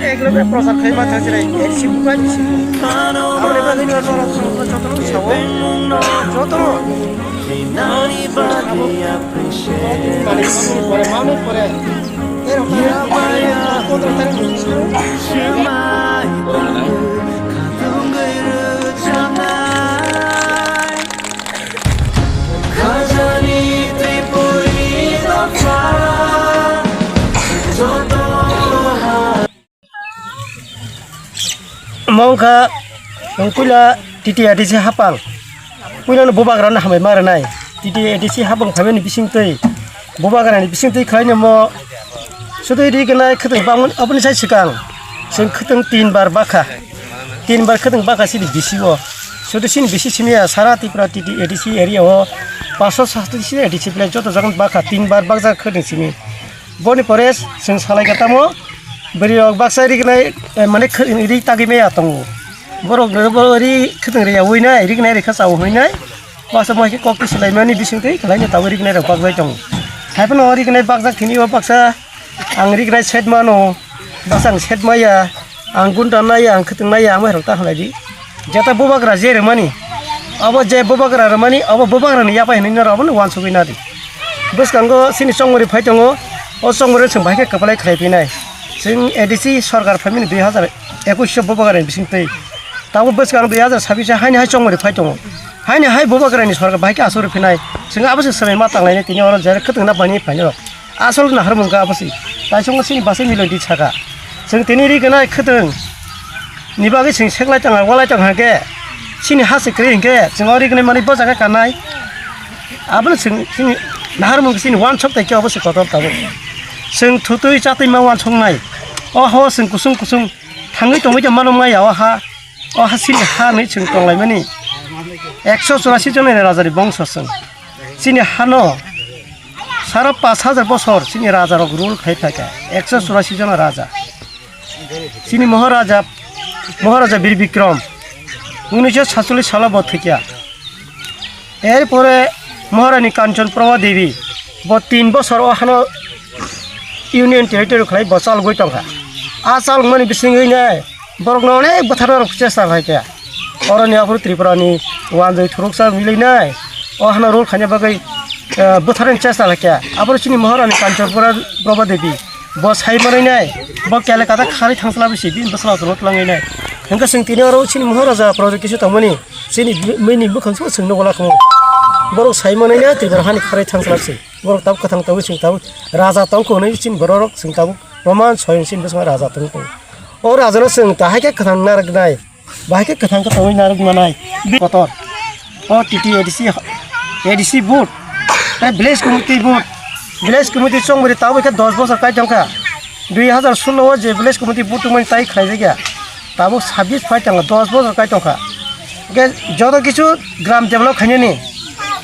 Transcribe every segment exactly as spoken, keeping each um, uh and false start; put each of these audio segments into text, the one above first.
Ekloge prochar khlai ma thang jirai, ek sibu bai bisi. Aboni bagwi no norok jotono sao, jotono. Pore, manwi pore. Erok pondro tarikh ni bisingo. Omo wngkha chwng puila T T A D C hapang. Puilano bubagrano hambai ma rwnai. T T A D C hapang phaimani bisingtwi bubagrani bisingtwi khlainai omo. Sudui ri gwnai khwtwng bangmani aboni sai swkang chwng khwtwng tin bar bakha. Tin bar khwtwng bakha chini B C o. Sudu chini B C simi ya sara Tripura T T A D C area o paso sastri si A D C plai joto jagan bakha tin bar bakjak khwtwng simi. Boni pore chwng salai kha tamo bwrwi rok baksa ri gwnai, eh, mane khw-, ri tagwi maya tongo. Borok no bo ri khwtwng ri ya wi nai, ri gwnai ri kha chao hoi nai. Baksa mo khe kok twi swlai mani bising twi khlai no tabwi ri gwnai rok bakjai tongo. Hai phano ri gwnai bakjak thini o baksa ang ri gwnai set mano, baksa ang set maya. Ang gunda nai ya, ang khwtwng nai ya, ang bai rok ta halai di. Jeta bubagra je rwmani, abo je bubagra rwmani, abo bubagra ni yapai hinwi norok abono uansugwi nadi. Bwskango chini chongmori phai tongo, o chongmori chwng bahai khe kwplai khlai phinai. Chwng A D C sorkar phaimani dui hazar ekush o bubagra ni bising twi. Tabuk bwskang dui hazar sabbish haini hai chongmori phai tongo. Haini hai bubagra ni sorkar bahai khe aswk rw phinai. Chwng abo se swmai ma tanglainai tini oro je khwtwng na bani phainai rok. Asol naharmung kha abo se. Taisongo chini bwsai milon di saka. Chwng tini ri gwnai khwtwng ni bagwi chwng seklai tong, walai tong hwnkhe, chini ha se kwrwi hwnkhe, chwng o ri gwnai manwi bo jaga kanai. Abono chwng chini naharmung chini uansuk tai khe abo se kotor tabuk. Chwng thutwi chatwi ma uansuknai. O ha o chwng kusung kusung thangwi tongwi tong mano maya o ha. O ha chini ha hinwi chwng tonglaimani. Ekso churasi jona raja ni bongso chwng. Chini hano sara pash hajar bosor chini raja rok rule khai phaikha, ekso churasi jona raja. Chini Maharaja, Maharaja Bir Bikram, unnish satchollish salo bo thwikha. Erpore Maharani Kanchan Prabha Devi, bo tin bosor o hano Union Territory khlai bo chalgwi tongkha. A chalmani bisingwi nai, borokno onek bwtharna rok chesta khlaikha. Oroni aphuru Tripurani wanjwi thuruksa milinai. O hano rule khaina bagwi, eh, bwtharni chesta khlaikha. Aphuru chini Maharani Kanchanpura Prabha Devi. Bo sai manwi nai. Bo kele kata kharwi thangchla bisi bini bwsla tongno twlangwi nai. Hwnkhe chwng tini oro chini Maharaja project kisa tongmani. Chini bini bwkhang chwng nukla khamu. Borok sai manwi nai Tripura hani kharwi thangchla bisi. Borok tabuk kwthang tabuk chwng tabuk raja tongkha hwnwi chini borok rok chwng tabuk Roman soyong chini bwskango raja tongkha. O rajano chwng ta hai khe kwthang narwknai. Bahai khe kwthang khe tongwi narwk manai. Kotor. O T T A D C, A D C vote. Tei village committee vote. Village committee chongmani tabuk khe dos bosor kai tongkha. Dui hazar solo o je village committee vote tongmani tai khlaijak ya. Tabuk sabbish phai tongkha, dos bosor kai tongkha. Hwnkhe joto kichu gram develop khainani.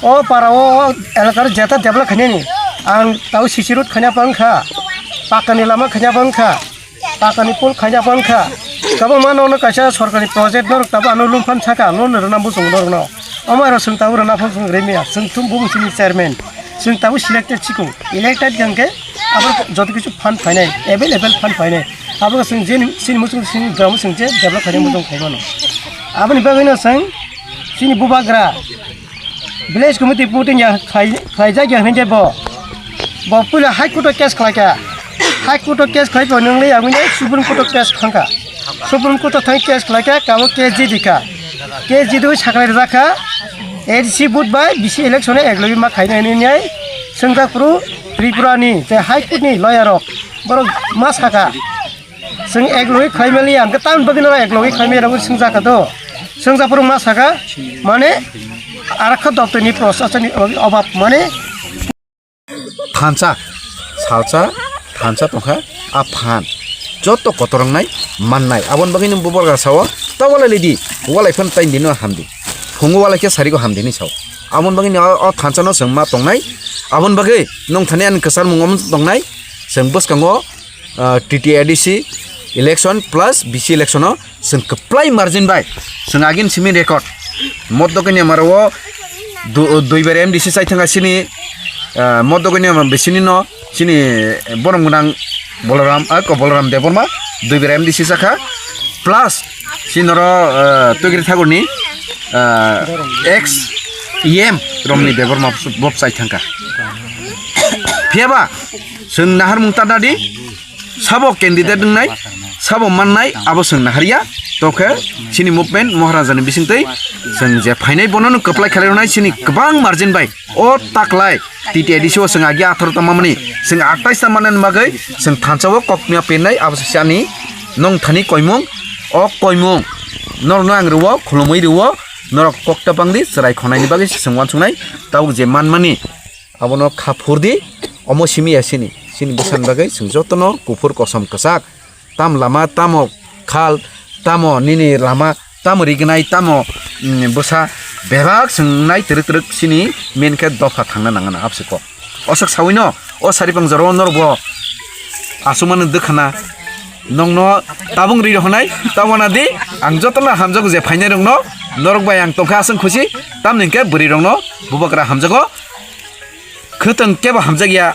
O para o, o elakar jeta develop khainani. Ang tabuk C C road khaina pang kha. Pakani lama khaina pang kha. Pakani pol khaina pang kha. Tabuk ma nono kaisa sorkari project norok tabuk ano lung phan saka, nono rwna muchung norokno. Omo aro chwng tabuk rwna phan chwng rwmaya. Chwng thum bumung chini chairman. Chwng tabuk selected chikung. Elected hwnkhe abo joto kichu phan phainai, available phan phainai. Abo chwng jeni, chini muchung chini gram chwng je develop khainai muchung khaimano. Aboni bagwino chwng chini bubagra Village committee voting ya khlai-, khlaijak ya hwnwi bo. Bo puila High Court o case khlaikha. High Court o case khlai bo nwnglai ya hwnwi Supreme Court o case thangkha. Supreme Court o thang case khlaikha, kabo case jidikha. Case jidwi sakhlai rwjakha. A D C vote bai B C election o eklogwi ma khaina hwnwi nai swngjak phuru Tripura ni je High Court ni lawyer rok borok ma sakha. Chwng eklogwi khlai mali ang khe tamni bagwi norok eklogwi khlai mali rok swngjak kha do. Swngjak phuru ma saka mane arakha doptoni prosasoni obab mane. Thansa, salsa, thansa tongkha a phan. joto kotor wngnai mannai. Aboni bagwi nw bubagra sao, ta walai lidi, walai phano tai dino hamdi. Phungo walai khe sarigo hamdi hinwi sao. Aboni bagwi nw o, o thansa no chwng ma tongnai. Aboni bagwi nwng thani ani kwchar mung omo tongnai. Chwng bwskango, ah, T T A D C election plus B C election o chwng kwplai margin bai chwng agin simi record. Moddo kanya maro o du-, duibar M D C chai thanga sini, ah, moddo kanya ma bisini no sini borom gwnang Boloram, ah, ko Boloram Debbarma, duibar M D C chakha, plus sinoro, ah, Tugri Thakurni, ah, ex E M romni Debbarma bob chai thangkha. Phiyaba, chwng naharmung tanadi, sabo candidate wngnai, sabo mannai, abo chwng naharya, tokhe chini movement Maharajani bisingtwi chwng je phainai bono no kwplai khlai rwnai chini kwbang margin bai. O taklai T T A D C o chwng agi atharo ta mamani, chwng atais ta manani bagwi chwng thansa o kokniya pennai abo se ani nwng thani koimung, o koimung norokno ang rwo, khulumui rwo, norok kok ta bangdi chwrai khonaini bagwi chwng uansuknai, tabuk je manmani abono kha phurdi, omo simi ya sini, sini bwsani bagwi chwng jotono kuphur kosom kwchak. Tam lama, tamo khal, tamo nini lama, tamo rignai, tamo, mm, bwsa bebak swngnai twrwk twrwk sini main khe dopha thangna nangana abse kok. Osok sawino, o sari pang jora o norok bo aswk mano dwkhana. Nokno tabung ri rw hwnai, ta wana di, ang jotono hamjago je phainai rokno, norok bai ang tongkha aswk khusi, tamni hwnkhe bwrwi rokno bubagra hamjago. Khwtwng kebo hamjakya,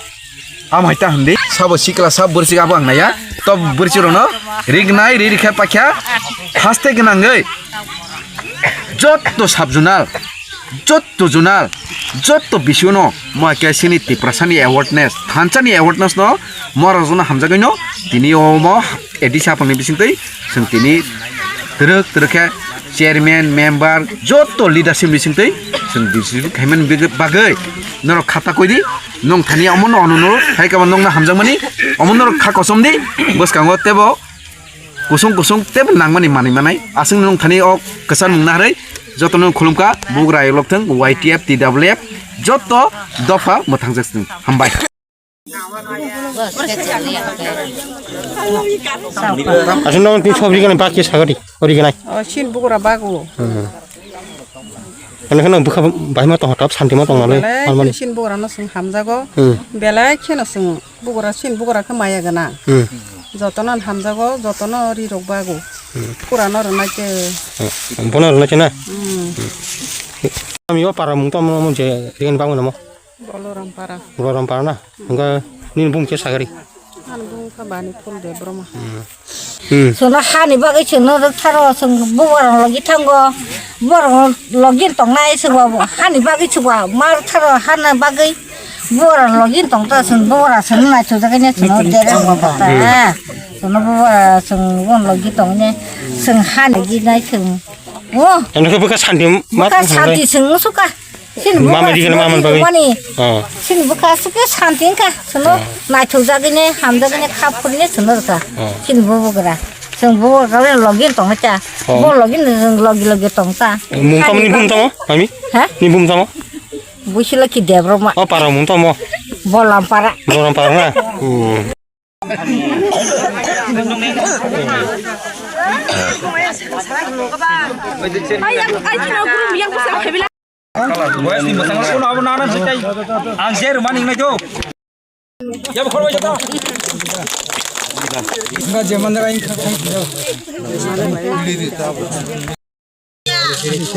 amo hai ta hwndi. Sabo sikla, sabo bwrwsik abo ang naiya. To bwrwsik rokno rignai, ri rikha pakya, haste gwnangwi. Jotto sub zonal, jotto zonal, jotto bisio no mo khe sini Tiprasani awareness, thansani awareness no mo rajano hamjagwi no tini omo A D C aphangni bisingtwi chwng tini twrwk twrwk khe chairman, member, joto leadership bisingtwi chwng distribution khaimani bagwi norok khata koidi. Nwng thani omono onono hai kama nwngno hamjakmani omono norok kha kosom di bwskango tebo kusung kusung tebo nangmani manwi manai aswk nwng thani o kwchar mung naharwi jotono khulumkha bugra elok thwng Y T F, T W F joto dopha mwthangjak thwng. Hambai. Aswk no tini sob riganai bak khe sagadi, o riganai. O, sin bugra bago. Hmm. Ano kheno bwkha bahima tong hotap santi ma tong nalai. Belai Almani. Sin bugra no sung hamjago. Hmm. Belai kheno sung bugra sin bugra khe maya gana. Hmm. Jotono hamjago, jotono ri rok bago. Hmm. Pura no rwnai khe. Hmm. Bono rwnai khe na? Hmm. Ami o para mung tamo mo je rigan bango namo. Boloram para. Boloram para na? Hingke nini bung khe sagari? Ani bung kha bani phul de broma. Hmm. Hmm. Sono hani bagwi sono tharo song bubar logi thango. Bubar logi tongnai sobo hani bagwi sobo mar tharo hana bagwi bubar logi tongta song bubar sono nai chujagani sono dere mo bata. Hmm. Sono bubar song won logi tongne song hani gi nai song. Oh. Ano khe bwkha santi ma bwkha santi song suka. Sini mama bwkha di kana mama bagwi. Mani. Oh. Sini bwkha suke santi wngkha. Sono naithokjagwini, hamjagwini, kha phurwini sono rwkha. Oh. Sini bubagra. Chwng bubagra logi tongcha. Oh. Bo logi logi logi tongcha. Mung tamo ni bum tamo? Mami? Ha? Ni bum tamo? Buisilo ki Debroma. Oh, para mung tamo? Bolam para. Bolam para na? Hmm. Wes ni bwskango kuno abo nana swkei. Ang je rwmani wngnai do. Yabo khorbai jata. Nga je manjak ang kha.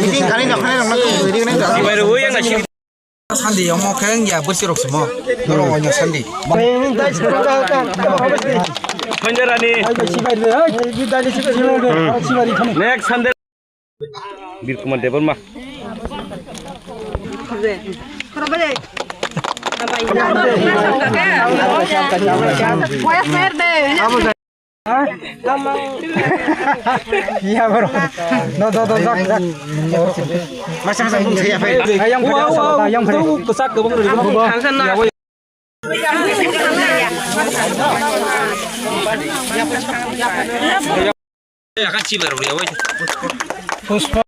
Meeting khani no khani rwmani. Sandi omo khe wngya bwrwirok simo. Norok oino sandi. Sanjay Rani. Next Sunday. Bir Kumar Debbarma. Iya, bro. No, do, do, zak, zak. Masa, masa, bung saya, pai. Yang pada, yang pada. Puspa.